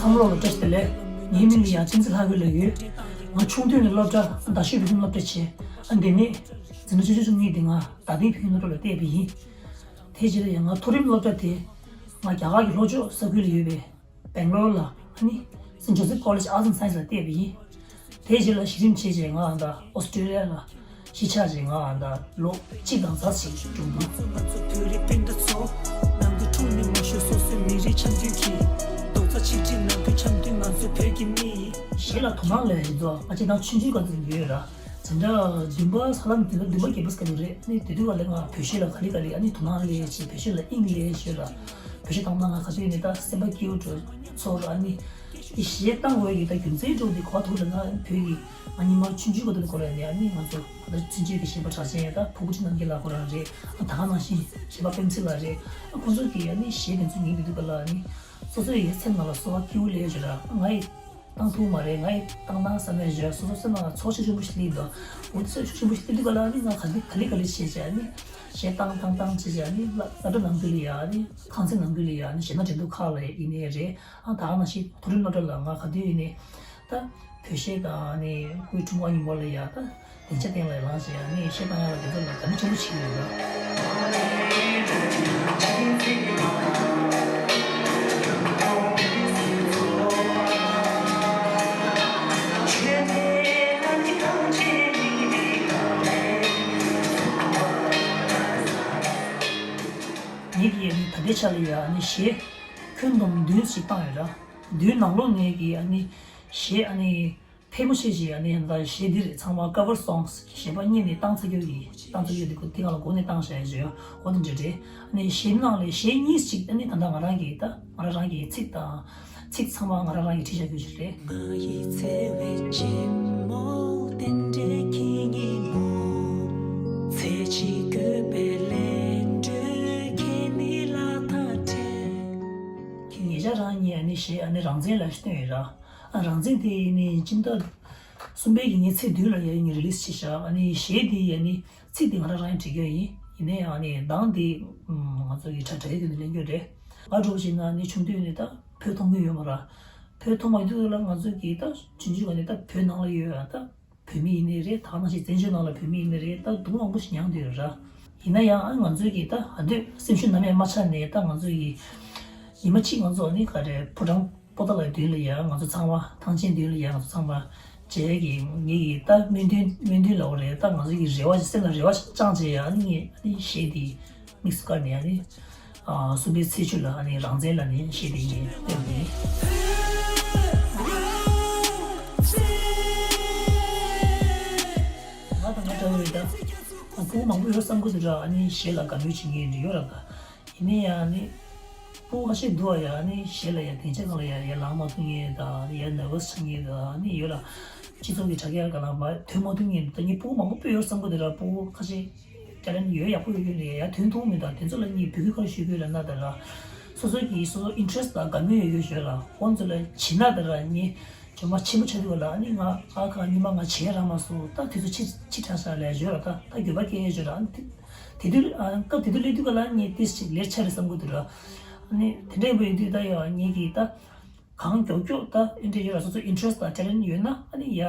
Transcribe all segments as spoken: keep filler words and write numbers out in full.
བསམ་བློ་ལ་བཀྲ་ཤིས་བདེ་ལེགས། ངའི་མིང་ལ་ཡང་བསྟན་འཛིན་ལྷ་རྒོད་ལབ་ཡོད། ང་ཆུང་དུས་ནས་སློབ་གྲྭ་རྡ་ཤོད་བོད་ཁྱིམ་སློབ་གྲྭ་བྱས། ཨ་འདི་ནས་འཛིན་གྲྭ་བཅུ་གཅིག་བཅུ་གཉིས་དེ་ང་རྡ་སྟེང་བོད་ཁྱིམ་སློབ་གྲྭ་ལ་བལྟས་པ་ཡིན། དེ་རྗེས་ལ་ཡང་ང་མཐོ་རིམ་སློབ་གྲྭ་དེ་ང་རྒྱ་གར་གྱི་ལྷོ་ཕྱོགས་ས་ཁུལ་ལ་ཡོད་པའི་སྦེང་ལོར་ལ་ཨ་ནི་Saint Joseph College Arts and Science ལ་བལྟས་པ་ཡིན། དེ་རྗེས་ལ་གཞི་རིམ་བྱས་རྗེས་ང་ཨ་ད་ཨོ་སི་ཀྲོ་ལི་ཡ་ལ་གཞིས་ཆགས་རྗེས་ང་ཨ་ད་ལོ་གཅིག་དང་ཟླ་གཅིག་འགྲོ་འདུག། ང་ཚོ་བོད་རིགས་སྤུན་ཟླ་ཚོ། ནམ་དུས་འཁྲུག་ནས་མ་ཤོར། སོ་སོའི་མི་རིགས་འཆམ་མཐུན་གྱིས། རྡོག་རྩ་ཆིག་སྒྲིལ། ནམ་དུས་འཆམ་མཐུན། ང་ཚོ་བོད་ཀྱི་མི་ཡིན། གཞས་ལ་དོ་སྣང་ལས་ཡིན་ཙང་ང་ཅི་དང་ཆུང་ཆུང་སྐབས་ནས་ཡོད་ར། འཛིན་གྲྭ་བདུན་པ་ཧ་ལམ་འཛིན་གྲྭ་བདུན་པ་བརྒྱད་པ་སྐབས་རེད། ཨ་ནི་དེ་དུས་ཀ་ལ་ང་བོད་གཞས་ལ་ག་ལེ་ག་ལེ་ཨ་ནི་དོ་སྣང་སླེབས་བྱས། བོད་གཞས་ལ་དབྱིངས་སླེབས་བྱས་ར། བོད་གཞས་བཏང་ན་ང་ག་དུས་ནས་ད་སེམས་པ་སྐྱིད་པོ་འགྲོ་ཚོར་ར། ཨ་ནི་དེ་གཞས་བཏང་དགོས་ཀྱི་ད་རྒྱུ་མཚན་འགྲོ་འདི་གོ་ཐུབ་ལ་ང་བོད་ཀྱི་ང་ཉི་མ་ཆུང་ཆུང་ག་དུས་ནས་གོ་ལ་ནས་ཨ་ནི་ང་ཚོ་ད་ཚུན་ཆད་ཀྱི་གཞས་པ་གྲགས་ཅན་ཡ་ད་ཕུར་བུ་ཁྲིད་རྣམ་རྒྱལ་ལགས་ཁོ་རང་རེད། ཨ་ད་ག་ནང་བཞིན་གཞས་པ་པད་མ་ཚེ་ལགས་རེད། ཨ་ཁོང་ཚོ་གིས་ཨ་ནི་གཞས་དེ་ཚོ་ཉན་དུས་དུས་ཀ་ལ་ཨ་ནི་སོ་སོ་ཡི་སེམས་ནང་ལ་སོ་བ་སྐྱིད་པོ་སླེབས་བྱས་ར། ང་ཡི་བཏང་ཐུབ་མ་རེད། ང་ཡི་བཏང་བཏང་བསམ་ནས་བཞག་སོ་སོ་སེམས་ནང་ལ་ཚོར་ཤུགས་ཆེན་པོ་ཞིག་སླེབས་འདུག། འོ་དེ་ཚོ་ཤུགས་ཆེན་པོ་ཞིག་སླེབས་དུས་ག་ལ་ནི་ང་ག་ལེ་ག་ལེ་བྱས་བྱས་ནི་གཞས་བཏང་བཏང་བཏང་བྱས་བྱས་ནི་སློབ་སློབ་གྲྭ་ནང་ཁུལ་ལ་ཡ་ནི་ཁང་ཚན་ནང་ཁུལ་ལ་ཡ་ནི་གཞས་སྣ་འགྲན་བསྡུར་ཁག་ལ་ཡིན་ནའི་རེད། ཨ་ད་ག་ནང་བཞིན་མཐོ་རིམ་སློབ་གྲྭ་ལ་ང་ག་དུས་ཡིན་ནའི་ད་བོད་གཞས་དང་ནི་སྐུའི་འཁྲུངས་སྐར་ཉིན་མོ་ལ་ཡ་ད། སྡིངས་ཆ་སྟེང་ལ་ལངས་བྱས་ཨ་ནི་གཞས་བཏང་ཡག་ལ་དེ་ཚོ་ལ་དགའ་མོས་ཆེན་པོ་བྱེད་ཀྱི་ཡོད་ལ། ངེད་ཀྱིས་ཨ་ནི་ད་ལྟའི་ཆ་ལ་ཡ་ཨ་ནི་གཞས་ཁྱོན་བསྡོམས་བདུན་ཞིག་བཏང་ཡོད་ལ། བདུན་ནང་ལོགས་ངེད་ཀྱིས་ཨ་ནི་གཞས་ཨ་ནི། ཕལ་མོ་ཆེ་ཞིག་ཨ་ནི་ད་གཞས་འདི་རེད། ཚང་མ་cover songs གཞས་པ་གཉིས་ནས་བཏང་ཚར་རྒྱུ་ཡིན། བཏང་ཚར་རྒྱུ་འདི་གོ་དེ་ག་ལ་གོ་ནས་བཏང་བཞག་ཡོད། འོ་དེ་འདྲ་རེད། ཨ་ནི་གཞས་ནང་ལས་གཞས་གཉིས་ཅིག་ཨ་ནི་ད་ལྟ་ང་རང་གིས་ད་ང་རང་རང་གིས་ཚིག་དང་ཚིག་ཚང་མ་ང་རང་རང་གིས་བྲིས་བཞག་རྒྱུ་ཞིག་རེད། ང་ཡི་བརྩེ་བའི་གཅེན་མོ། རྟེན་འབྲེལ་གྱི་ཉིན་མོ། ཚེ་གཅིག་དགོས་པའི་ལས་འབྲས། ཁྱེད་ནི་ལ་ཐག་བྲལ། ངེད་ཅག་རང་གཉིས་ཨ་ནི་གཞས་ཨ་ནི་རང་བཙན་ལ་བཏོན་ཡོད་ར། ཨ་རང་བཙན་དེ་ནི་སྤྱི་ཟླ་གསུམ་པའི་གི་ཉི་ཚེ་བདུན་ལ་ཡ་ཡིན་release བྱས་བཞག། ཨ་ནི་གཞས་དེ་ཡ་ནི་ཚིག་དེ་ང་རང་རང་ཡིན་བྲིས་རྒྱུ་ཡིན། ཡིན་ནའི་ཨ་ནི་གདངས་དེ་ང་ཚོ་གི་དྲ་དྲའི་ཐོག་ནས་ལེན་རྒྱུ་རེད། ང་འདྲ་བོ་བྱས་ན་ནི་ཆུང་དུས་ནས་ད་བོད་མཐོང་གི་ཡོད་མ་ར། བོད་མཐོང་མ་ཡོང་དུས་ལ་ང་ཚོ་གི་ད་ཆུང་ཆུང་ག་ནས་ད་བོད་ནང་ལ་ཡོད་ཨ་ད། བོད་མི་ཡིན་ནའི་རེད། ད་ནང་བཞིན་བཙན་བྱོལ་ནང་ལ་བོད་མི་ཡིན་ནའི་རེད། ད་སྡུག་མང་པོ་ཞིག་མྱངས་བསྡད་ཡོད་ར། ཡིན་ན་ཡང་ཨ་ང་ཚོས་ཀྱིས་ད་ཨ་འདོད་སེམས་ཤུགས་ནམ་ཡང་མ་ཆག་ནས། ད་ང་ཚོ་ཡི་ཉི་མ་གཅིག་ང་ཚོ་ནི་ག་རེ་ཕོ་བྲང་པོ་ཏཱ་ལའི་མདུན་ལ་ཡ་ང་ཚོ་ཚང་མ་ཐང་ཆེན་མདུན་ལ་ཡ་ང་ཚོ་ཚང་མ་མཇལ་གྱི་ངེད་ཀྱིས་ད་སྨོན་འདུན་སྨོན་འདུན་ལབ་དགོས་རེད། ད་ང་ཚོ་ཡི་རེ་བ་སེམས་ལ་རེ་བ་བཅངས་བྱས་ཡ་ནི་ངས་ནི་གཞས་འདི་དམིགས་སུ་བཀར་ནས་ཨ་ནི། ཨ་གསུམ་པའི་ཚེས་བཅུ་ལ་ཨ་ནི་རང་བཙན་ལ་ནི་གཞས་དེ་ངས་བཏོན་པ་ཡིན། ང་དང་ང་འདྲ་བོ་རེད་ད། ཨ་ཕྲུ་གུ་མང་པོ་ཡོད་བསམ་གྱི་འདུག་ར། ཨ་ནི་གཞས་ལ་དགའ་མོས་བྱེད་མཁན་འདྲ་ཡོད་ར་ད། ཡིན་ནའི་ཡང་ནི་ཕྲུ་གུ་ཁ་ཤས་འདུག་ཨ། ཡ་ནི་གཞས་ལ་ཡ་སྡིངས་ཆ་སྒང་ལ་ཡ་ཡར་ལངས་མ་ཐུབ་མཁན་དང་ཡ་nervous ཆགས་མཁན་དང་ཨ་ནི་ཡོད་ར། སྤྱི་ཚོགས་ཀྱི་དྲ་རྒྱ་སྒང་ལ་མར་ཐོན་མ་ཐུབ་མཁན་འདུག་ད། ངས་ཕྲུ་གུ་མང་པོ་སྤོས་ཡོད་བསམ་གྱི་འདུག་ར། ཕྲུ་གུ་ཁ་ཤས་talent ཡོད་ཡག་པོ་ཡོད་ཡོད་ལ་ཡ་ཐོན་ཐུབ་མི་འདུག། དེ་ཚོ་ལ་ངས་འབོད་སྐུལ་ག་རེ་ཞུ་དགོས་ལབ་ན་ད་ར། སོ་སོ་གི་སོ་སོ་interest དང་དགའ་མོས་ཡོད་ཡོད་ཞོར་ལ་ཁོང་ཚོ་ལ་བྱིན་ན་ད་ར་ངས་ཇོ་མ་ཆེན་པོ་ཆགས་དུས་ལ་ཨ་ནི་ང་ཨ་ཁ་ཉི་མ་ང་བྱས་རག་མ་སོང་། ད་དུས་ཚོད་ཕྱིར་ཕྱིར་དྲགས་ཤག་ལབ་ཞོར་ལ་ད་ད་འགྱོད་པ་སྐྱེ་ཡོད་ཞོར་ལ་ཨ་ནི་དེ་དུས་ཨ་སྐབས་དེ་དུས་སླེབས་དུས་ག་ལ་ངས་ཏིས་ཅིག་ལེར་ཆགས་རེད་བསམ་གྱི་འདུག་ར། ཨ་ནི་དེ་འདྲ་ཡིན་པ་ཡིན་དུས་ད་ཡ་ངས་ཀྱིས་ད། གང་མགྱོགས་མགྱོགས་ད་ཨེ་འདྲ་ཡོད་ལ་སོ་སོ་interest དང་talent ཡོད་ན་ཨ་ནི་ཡ།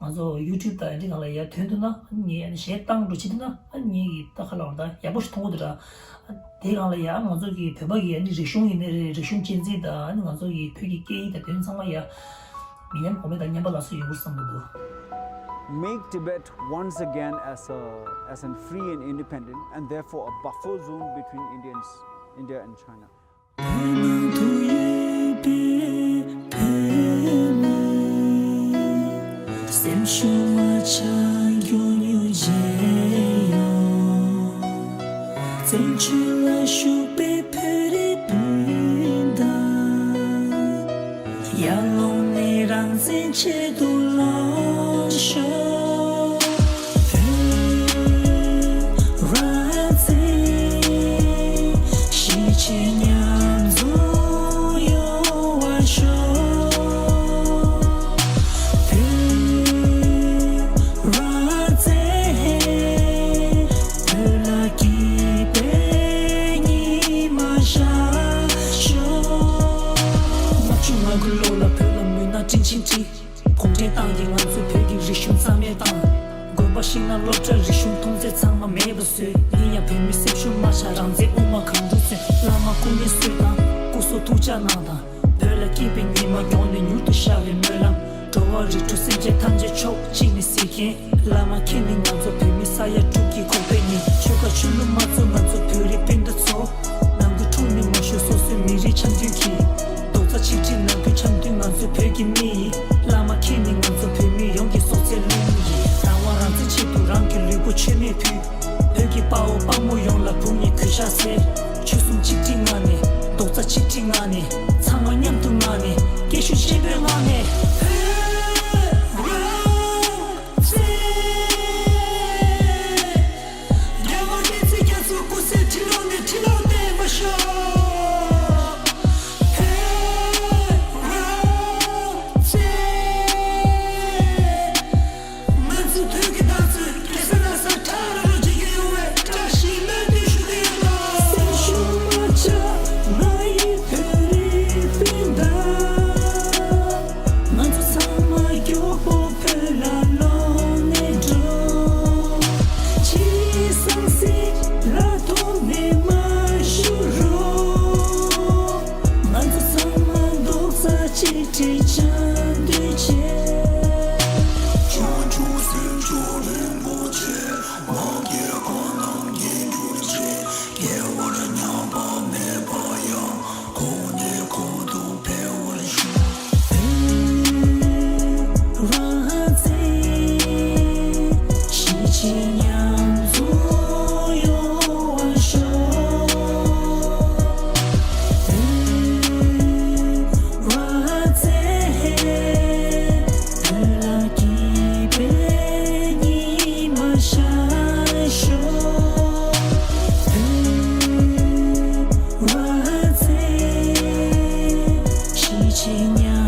ང་ཚོ་YouTube དང་ཨེ་འདྲ་སྒང་ལ་ཡ་ཐོན་ཐུབ་ན་ཨ་ནི་ངས་ཨ་ནི་གཞས་བཏང་འགྲོ་བྱེད་ཐུབ་ན་ཨ་ནི་ངས་ཀྱི་ད་ཁ་ལ་བར་ད་ཡག་པོ་ཞིག་མཐོང་གི་འདུག་ར། དེ་སྒང་ལ་ཡ་ང་ཚོ་གི་བོད་པ་གི་ཨ་ནི་རིག་གཞུང་ཡིན་ནའི་རེད། རིག་གཞུང་གཅེས་འཛིན་དང་ཨ་ནི་ང་ཚོ་གི་བོད་ཀྱི་སྐད་ཡིག་དང་དེ་ཚོ་ཚང་མ་ཡ་མི་ཉམས་གོང་མ་དང་ཉམས་པ་སླར་གསོ་ཡོང་གི་རེད་བསམ་གྱི་འདུག། Make Tibet once again as a, as an free and independent and therefore a buffer zone between Indians, India and China. བོད་ནང་དུ་ཡོད་པའི་བོད་མི། སེམས་ཤུགས་མ་ཆག་མགྱོགས་མྱུར་མཇལ་ཡོང་། བཙན་བྱོལ་ལ་བཞུགས་པའི་བོད་རིགས་སྤུན་ཟླ། ཡར་ལོངས་ནས་རང་བཙན་ཆེད་དུ་ལངས་ཤོག། བོད་རང་བཙན་གཞིས་བྱེས་མཉམ་འཛོམས་ཡོང་བར་ཤོག། བོད་རང་བཙན། བོད་ལ་སྐྱིད་པའི་ཉི་མ་ཤར་ཤོག། ལྔ་བཅུ་ང་ ཁོང་གི་བློ་ལ་བོད་ལ་མོས་ན་སྤྲིན་ཆེན་སྤྲིན། གུང་ཁྲན་ཏང་གིས་ང་ཚོའི་བོད་ཀྱི་རིག་གཞུང་རྩ་མེད་བཏང་། དགོན་པ་བཤིག་ན་སློབ་གྲྭ་རིག་གཞུང་མཐོང་ཚད་ཚང་མ་མེད་པ་བཟོས། ཡིན་ཡང་བོད་མི་སེམས་ཤུགས་མ་ཆག་རང་བཙན་དབུ་མ་གང་དུ་མཚོན། བླ་མ་སྐུ་ངལ་གསོས་དང་སྐུ་སྲོག་ཐུགས་ཅག་གནང་དང་། བོད་ལ་སྐྱིད་པའི་ཉི་མ་མགྱོགས་ནས་མྱུར་དུ་ཤར་བའི་སྨོན་ལམ། འགྲོ་བ་རིགས་དྲུག་སེམས་ཅན་ཐམས་ཅད་ཕྱོགས་གཅིག་ནས་གཟིགས་མཁན། བླ་མ་མཁྱེན་ནས་ང་ཚོ་བོད་མི་ས་ཡ་དྲུག་གི་གོ་པའི་ཉིན། ཆོལ་ཁ་ཆོས་ལུགས་མ་གཙོ་ང་ཚོ་བོད་རིགས་སྤུན་ཟླ་ཚོ། ནང་ཁུལ་འཁྲུག་ནས་མ་བཞུགས་སོ་སོའི་མི་རིགས་འཆམ་མཐུན་གྱིས། རྡོག་རྩ་ཆིག་སྒྲིལ་ནང་ཁུལ་འཆམ་མཐུན་ང་ཚོ་བོད་ཀྱི་མི་ཡིན། བླ་མ་མཁྱེན་ནས་ང་ཚོ་བོད་མི་ཡོངས་ཀྱི་སྲོག་རྩ་བླུད་མི་ཡིན། རང་དབང་རང་བཙན་ཆེད་དུ་རང་གི་ལུས་པོ་མཆོད་མེ་ཕུལ། བོད་ཀྱི་དཔའ་བོ་དཔའ་མོ་ཡོངས་ལ་བུ་གཉིས་གུས་ཕྱག་འཚལ། ཆོལ་གསུམ་ཆིག་སྒྲིལ་ངང་ནས། རྡོག་རྩ་ཆིག་སྒྲིལ་ངང་ནས། ཚང་མ་མཉམ་དུ་ངང་ནས། སྐད་ཤུགས་ཆེན་པོའི་ངང་ནས། བོད་རང་བཙན། རྒྱལ་བ་ཡིད་བཞིན་རྒྱ་མཚོ་སྐུ་ཚེ་ཁྲི་ལོ་ནས་ཁྲི་ལོ་བརྟན་པར་ཤོག། བོད་རང་བཙན། ང་ཚོ་བོད་ཀྱི་བདག་སྤྱོད་གེ་སར་ར་ས་ཁྲ་ར་རོ་བྱེད་ཀྱི་ཡོང་བའི་བཀྲ་ཤིས་སྨོན་འདུན་ཞུ་གི་ཡོད་ལ། སེམས་ཤུགས་མ་ཆག་ང་ཡི་བོད་རིགས་སྤུན་ཟླ། ང་ཚོ་ཚང་མ་མགྱོགས་པོ་བོད་ལ་ལོག་ནས་འགྲོ། ཕྱི་སང་སྲིད་ལ་ཐོག་ནས་མ་བཞུགས་རོགས། ང་ཚོ་ཚང་མ་རྡོག་རྩ་གཅིག་སྒྲིལ་འཆམ་མཐུན་བྱེད། བྱང་ཆུབ་སེམས་མཆོག་རིན་པོ་ཆེ། མ་སྐྱེས་པ་རྣམས་སྐྱེ་གྱུར་ཅིག། སྐྱེ་བར་མཉམ་པ་མེད་པ་ཡང་། གོང་ནས་གོང་དུ་འཕེལ་བར་ཤོག། བོད་རང་བཙན། གཞིས་བྱེས་མཉམ་འཛོམས་ཡོང་བར་ཤོག། བོད་རང་བཙན། བོད་ལ་སྐྱིད་པའི་ཉི་མ་ཤར་ཤོག། བོད་རང་བཙན། གཞིས་བྱེས་མཉམ་